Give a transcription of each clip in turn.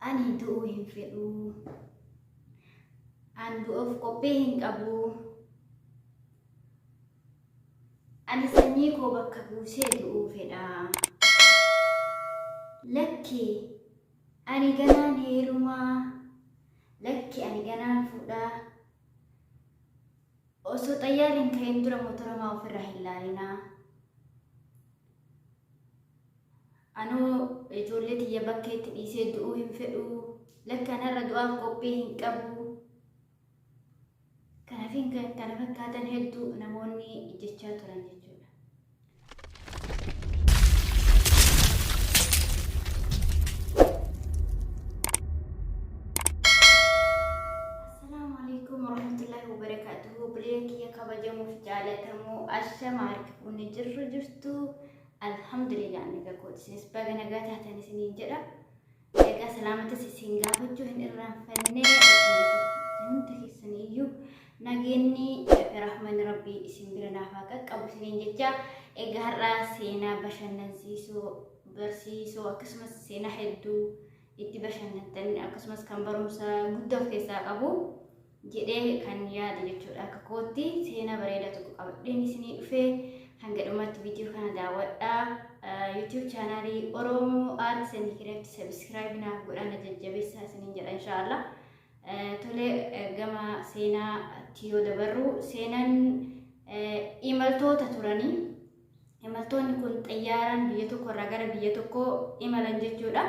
Ani du'uu hin fedhu. An du'uuf qophii hin qabu. Ani sanyii koo bakka buusee du'uu fedha. Lakki ani ganaan heerumaa. Lakki ani ganaan fuudhaa. Osoo xayyaarri hin ka'in dura motora maa ofirraa hin laalinaa. Anoo ijoollee tiyya bakkeetti dhiisee du'uu hin fedhu. Lakki an har'a du'aaf qophii hin qabu. Kanaaf kan kana fakkaatan hedduu namoonni jechaa turan jechuudha. Assalaamu alaikum warahmatullahi wabarakatuhu. Obboleeyyan kiyya kabajamuuf jaalatamoo ashama harka fuunee jirru jirtu. Alhamdulillah nagaa kooti isinis baga nagaa taatan isiniin jedha. Egaa salaamatas isin gaafachuu hin irraanfanne hunda keessan iyyuu nageenyi rahmanni rabbii isin bira naaf haa qaqqabu isiniin jecha egaa har'a seenaa bashannansiisoo barsiisoo akkasumas seenaa hedduu itti bashannantan akkasumas kan barumsa guddaa of keessaa qabu jedhee kan yaade jechuudha. Akka kootti seenaa bareedaa tokko qabadheen isinii dhufee hanga dhumaatti viidiyoo kana daawwadhaa. YouTube chaanaalii Oromoo Arts and Craft subscribe naaf godhaa na jajjabeessaa isiniin jedha inshaallah. Tole gama seenaatti yoo dabarru seenaan imaltoota turanii imaltoonni kun xayyaaraan biyya tokko irraa gara biyya tokkoo imalan jechuudha.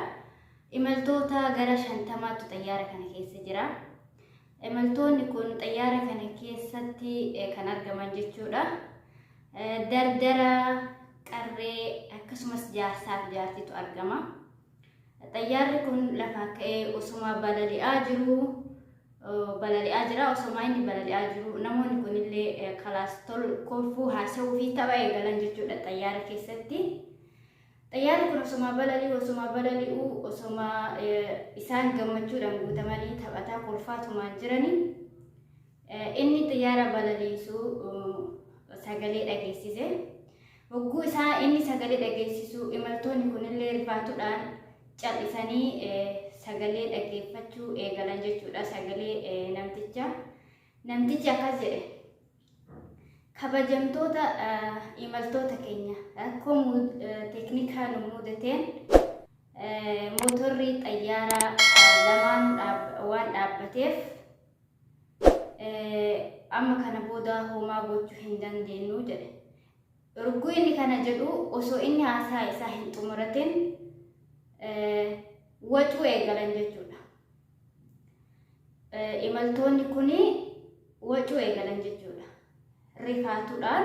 Imaltoota gara shantamaatu xayyaara kana keessa jira. Imaltoonni kun xayyaara kana keessatti kan argaman jechuudha. Dardara, qarree akkasumas jaarsaa fi jaartiitu argama. Xayyaarri kun lafaa ka'ee osuma balali'aa jiru balali'aa jira osuma inni balali'aa jiru namoonni kunillee kalaas tol kolfuu haasa'uu fi tapha eegalan jechuudha xayyaara keessatti. Xayyaarri kun osuma balali'u osuma balali'u osuma isaan gammachuudhaan guutamanii taphataa kolfaatumaan jiranii inni xayyaara balaliisu sagalee dhageessise. Hogguu isaa inni sagalee dhageessisu imaltoonni kunillee rifaatuudhaan cal'isanii sagalee dhaggeeffachuu eegalan jechuudha sagalee namticha. Namtichi akkas jedhe. Kabajamtoota imaltoota keenya rakkoo teeknikaa nu mudateen mootorri xayyaaraa lamaanuu waan dhaabbateef amma kana booda homaa gochuu hin dandeenyu jedhe. Rugguu inni kana jedhu osoo inni haasaa isaa hin xumuratin wacuu eegalan jechuudha. Imaltoonni kun wacuu eegalan jechuudha. Rifaatuudhaan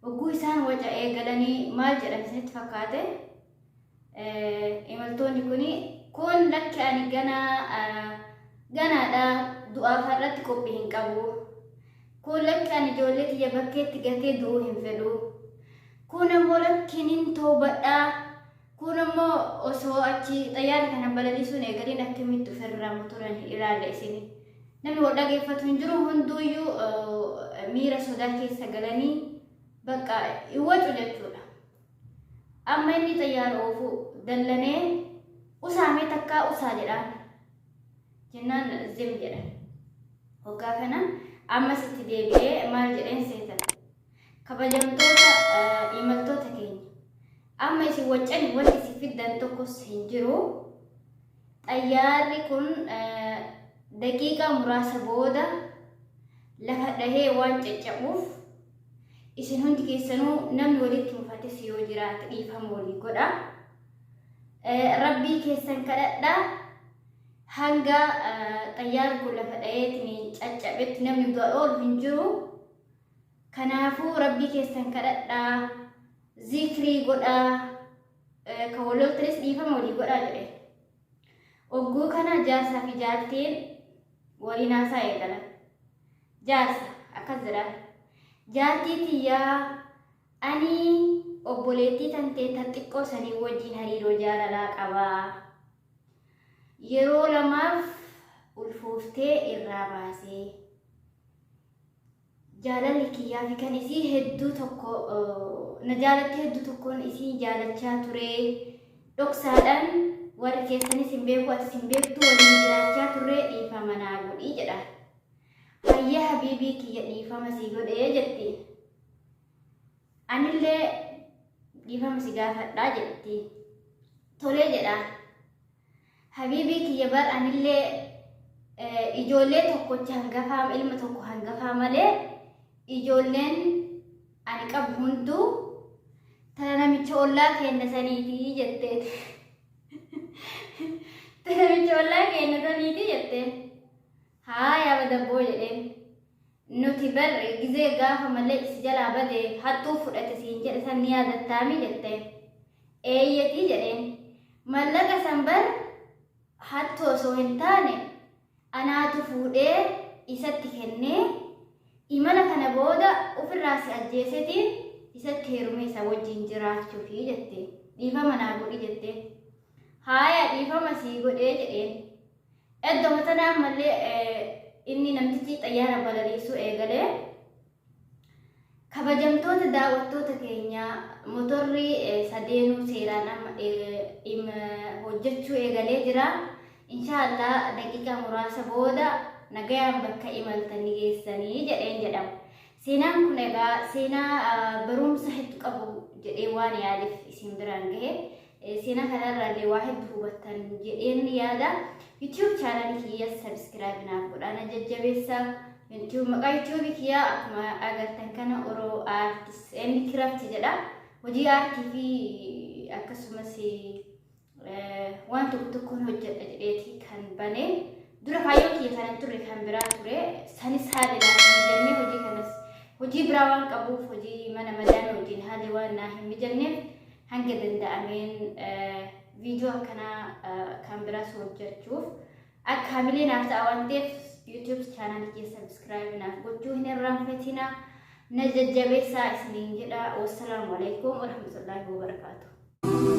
hogguu isaan waca eegalanii maal jedhan isinitti fakkaate? Imaltoonni kun kun lakki ani ganaa ganaadha du'aaf har'atti qophii hin qabu. Kun lakki ani ijoollee tiyya bakkeetti gatee du'uu hin fedhu. Kun ammoo lakki nin toobadhaa. Kun ammoo osoo achi xayyaara kana balaliisuun eegaliin akkamitti ofirraa motora hin ilaalle isini. Namni wal dhageeffatu hin jiru hunduuyyuu miira sodaa keessa galanii bakka hin wacu jechuudha. Amma inni xayyaara oofu dallanee usaamee takkaa usaa jedhaan jennaan zim jedha. Hoggaa kana ammas itti deebi'ee maal jedheen seetan. Kabajamtoota imaltoota keenya amma isin waccani wanti isin fiddan tokkos hin jiru. Xayyaarri kun daqiiqaa muraasa booda lafa dhahee waan caccabuuf isin hundi keessanuu namni walitti mufates yoo jiraate dhiifama walii godha. Rabbii keessan kadhadhaa hanga xayyaarri kun lafa dhaheetiin caccabetti namni du'a oolu hin jiru. Kanaafuu Rabbii keessan kadhadhaa, zikrii godhaa, kan wal loltanis dhiifama walii godhaa jedhe. Ogguu kana jaarsaa fi jaartiin waliin haasaa eegalan. Jaarsa akkas jedhaan. Jaartii tiyyaa ani obboleettii tantee tan xiqqoo sanii wajjin hariiroo jaalalaa qabaa. Yeroo lamaaf ulfooftee irraa baasee. Jaalalli kiyyaa fi kan isii hedduu tokko na jaalatti hedduu tokkoon isii jaalachaa ture. Dhoksaadhaan warri Keessanis hin beeku atis hin beektu waliin jiraachaa turree dhiifama naa godhii jedha. Hayyee habiibii kiyya dhiifama sii godhee jetti. Anillee dhiifama si gaafadhaa jetti. Tolee jedha. Habiibii kiyya bar anillee ijoollee tokkocha hangafaa ilma tokko hangafaa malee ijoolleen ani qabu hunduu tana namicha ollaa keenna saniitii jetteen. Tana namicha ollaa keenna saniitii jetteen. Haaya badabboo jedheen. Nuti bar gizee gaafa malee si jalaa bade hattuu fudhate siin jedhe san ni yaadattaami jetteen. Eeyyetii jedheen. Mallaqa san bar hattuu osoo hin taane anaatu fuudhee isatti kennee imala kana booda ofirraa si ajjeesetiin isatti heerumee isa wajjin jiraachuufi jette. Dhiifama naa godhi jette. Haaya dhiifama sii godhee jedheen. Eddoma tana ammallee inni namtichi xayyaara balaliisuu eegalee kabajamtoota daawwattoota keenya motorri sadeenuu seeraan amma hojjechuu eegalee jira. Inshaallah daqiiqaa muraasa booda nagayaan bakka imaltan ni geessanii jedheen jedhama. Seenaan kun egaa seenaa barumsa hedduu qabu jedhee waan yaadef isin biraan gahe. Seenaa kanarraa illee waa hedduu hubattan jedheen yaada. YouTube channel kiyya subscribe naaf godhaa na jajjabeessa. YouTube maqaa YouTube kiyyaa akkuma agartan kana Oro Arts and Craft jedha. Hojii aartii fi akkasumas waan tokko tokkoon hojjedha jedheeti kan bane. Dura kaayyoon kiyya kanan turre kan biraa ture. Sanis haalli naaf hin mijanne hojii kanas hojii biraa waan qabuuf hojii mana madaamii wajjin haalli waan naa hin mijanneef hanga danda'ameen viidiyoo akkanaa kan biraas hojjechuuf akka hamilee naaf ta'a waan ta'eef YouTube chaanaalii kiyya subscribe naaf gochuu hin irraanfatina. Na jajjabeessaa isiniin jedha. Wassalaamu alaikum warahmatullaahi wabarakaatuh.